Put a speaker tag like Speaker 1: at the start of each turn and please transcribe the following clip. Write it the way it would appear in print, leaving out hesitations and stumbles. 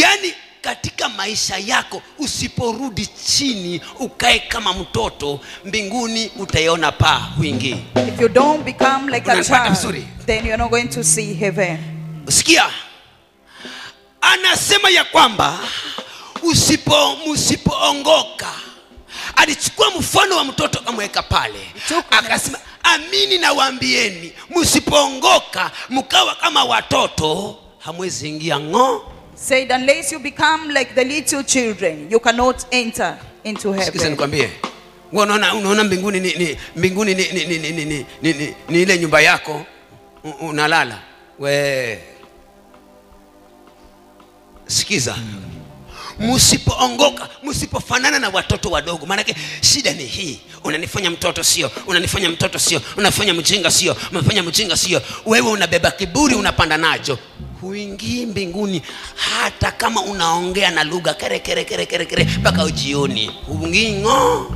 Speaker 1: Yaani katika maisha yako usiporudi chini ukae kama mtoto, mbinguni utaiona paa, huingii.
Speaker 2: If you don't become like a
Speaker 1: Unanipata
Speaker 2: child,
Speaker 1: vizuri?
Speaker 2: Then you're not going to see heaven.
Speaker 1: Sikia, anasema ya kwamba msipoongoka. Alichukua mfano wa mtoto akamweka pale, akasema amini nawaambieni, msipoongoka mkawa kama watoto hamwezi ingia ng'o.
Speaker 2: Said, unless you become like the little children, you cannot enter into
Speaker 1: Sikiza
Speaker 2: heaven.
Speaker 1: nikwambie, wewe unaona mbinguni ni mbinguni ni ile nyumba yako unalala. We sikiza, msipoongoka, msipofanana na watoto wadogo. Maanake shida ni hii, unanifanya mtoto sio, unanifanya mtoto sio, unafanya mjinga sio, unafanya mjinga sio. Wewe unabeba kiburi, unapanda nacho, huingii mbinguni. Hata kama unaongea na lugha kere kere kere kere kere mpaka ujioni, huingii ng'o.